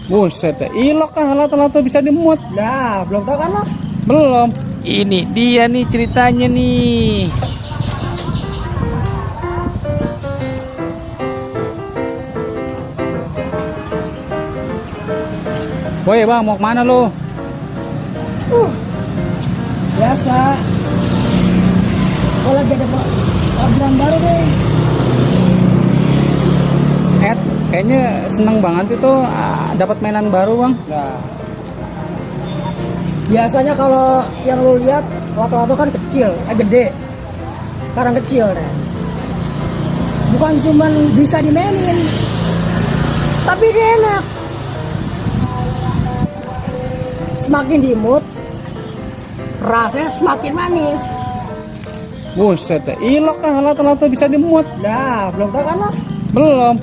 Buset, ilok kah lato-lato bisa dimuat? Nah, belum tahu kan lo? Belum. Ini dia nih ceritanya nih. Woi bang, mau kemana lo? Biasa. Kalau lagi ada orderan baru deh. Kayaknya seneng banget itu dapat mainan baru bang. Nah, biasanya kalau yang lu lihat lato-lato kan kecil, gede. Sekarang kecil deh. Bukan cuman bisa dimainin, tapi dia enak. Semakin diimut, rasanya semakin manis. Buset, ilok kah lato-lato bisa dimuat? Nah, belum tahu kan lo? Belum.